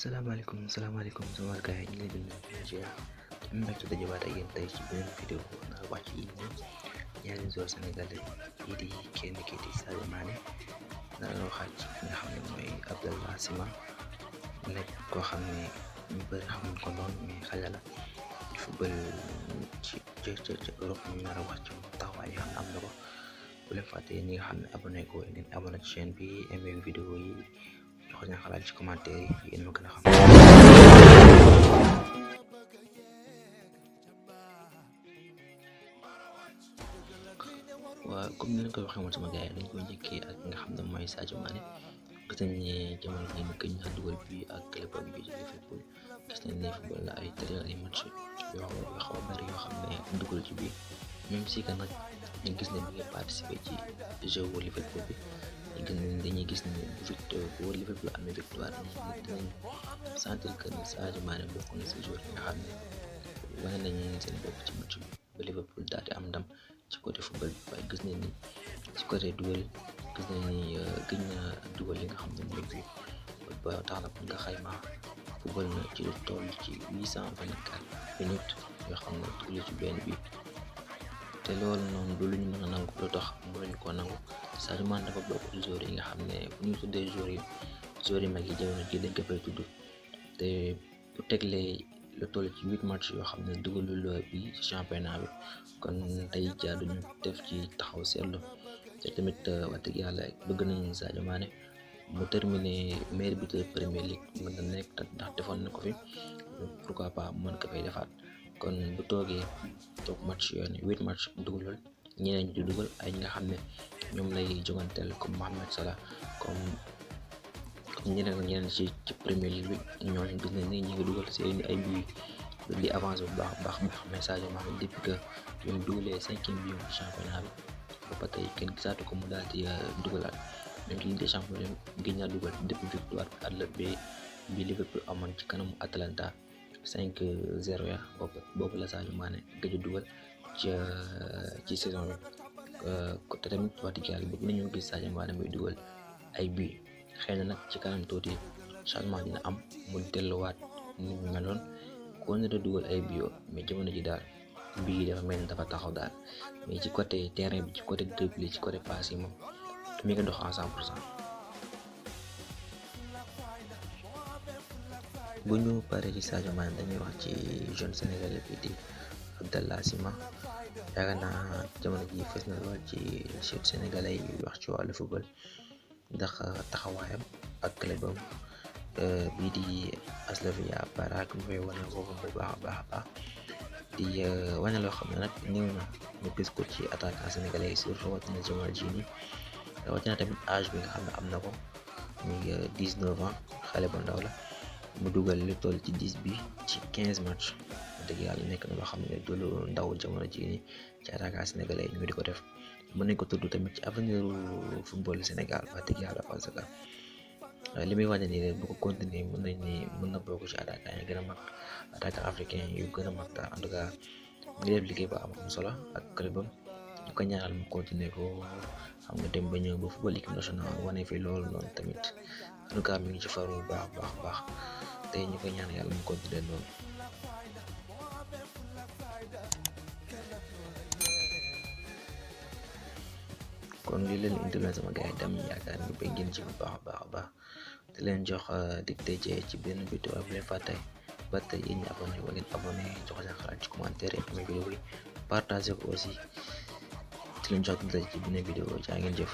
salaamaaleykum sama gars yi ñu ngi leen di nuyu di leen ziar am mbégte dajewaat ak yéen tey ci beneen vidéo na wàcc yi nii ñaari joueur sénégalais yi di kii di Sadio Mané na la waxaat ci ki nga xam ne mooy Abdallah Sima nekk koo xam ne ñu bëri xamuñ ko noonu mais xale la di football ci Europe ñu nar a wax ci taxawaay yoo xam ne am na ko bu leen fàtte ñi nga xam ne abonné ko ngeen abonné ci chaîne bi aimé vidéo yi jox leen xalaat ci commentaire yi yéen ma gën a xam. waaw comme ni leen koy waxee woon sama gars yi dañ koy njëkkee ak nga xam ne mooy Sadio Mané gis nañ ne jamono bii nii ñu dugal bi ak club bi di Liverpool gis nañ ne football la ay tëral ay match yoo xaw a bëri yoo xam ne dugal ci biir même si que nag ñu gis ne bi nga participer ci jeu wu Liverpool bi dañuy gis ne bu Liverpool amee victoire dinañ sentir que ne Sadio Mané bokk na si joueur yi nga xam ne wane nañ seen bopp ci match bi ba Liverpool daal di am ndam ci côté football bi waaye gis nañ ni ci côté dugal gis nañ ni gëj na dugal li nga xam ne mooy bi ba tax na nga xayma football na ci lu toll ci 824 minutes yoo xam ne dugal ci benn bi te loolu noonu du lu ñu mën a nangu lu tax mënuñu koo nangu Sadio Mané dafa bokk ci joueurs yi nga xam ne bu ñu tuddee joueurs yi mag yi jamono ji dañ ko fay tudd te bu teglee lu toll ci 8 match yoo xam ne dugalul bi ci championnat bi kon tey jaadu ñu def ci taxaw seetlu te tamit wax dëgg yàlla bëgg nañu Sadio Mané mu terminé meilleur buteur Premier League mën na nekk ndax defoon na ko fi pourquoi pas mën ko fay defaat kon bu toogee toog match yoon 8 match dugalul ñeneen di dugal ay ñi nga xam ne ñoom lay joganteel comme Mohamed Salah comme ñeneen ci Premier League bi ñooñu gis nañ ni ñu ngi dugal seen ay buts di avancé bu baax mais Sadio Mané depuis que ñu dugalee 5e but ci championnat bi ba tey kenn gisaatu ko mu daal di dugalaat même ci Ligue des Champions gis naa dugal depuis victoire bi Liverpool amoon ci kanamu Atalanta 5-0 ya boobu la Sadio Mané gëj a dugal ci saison bi te tamit wax dëgg yàlla bëgg nañu gis Sadio Mané muy dugal ay buts xëy na nag ci kanam tuuti changement dina am mu delluwaat ni mu meloon ko ne da dugal ay buts mais jamono ji daal bii dafa mel ni dafa taxaw daal mais ci côté terrain bi ci côté dribble ci côté passe yi moom mi ngi dox à 100%. bu ñu paree ci Sadio Mané dañuy wax ci jeune sénégalais bi di Abdallah Sima yaakaar naa jamono ji fës na lool ci jeune sénégalais yi wax ci wàllu football ndax taxawaayam ak clubam bii di Slavia Prague mu fay wane foofu bu baax a baax di wane loo xam ne nag néew na ñu gis ko ci attaquant sénégalais yi surtout rawatina jamono ji nii rawatina tamit âge bi nga xam ne am na ko mu ngi 19 ans xale bu ndaw la mu dugal lu toll ci 10 bi ci 15 match dëgg yàlla nekk na loo xam ne du lu ndaw jamono ji nii ci attaquant sénégalais yi ñu di ko def mën nañ ko tudd tamit ci avenir football Sénégal wax dëgg yàlla parce que li muy wane nii rek bu ko continuer mën na bokk ci attaquant yi gën a mag attaquant africain yu gën a mag daal en tout cas ngi def liggéey ba am solo ak clubam ñu ko ñaanal mu continuer ko xam nga dem ba ñëw ba football équipe nationale wane fi loolu noonu tamit en tout cas mi ngi ci faru bu baax te ñu ko ñaan yàlla mu continuer noonu. kon li leen indiloon sama gars yi dem yaakaar ni ba ngeen ci bu baax te leen jox dig daje ci benn vidéo bu leen fàtte ba tey yéen ñi abonné wala ngeen abonné jox seen xalaat ci commentaire yi amee vidéo yi partagé ko aussi te leen jox dig daje ci benn vidéo jaa ngeen jëf.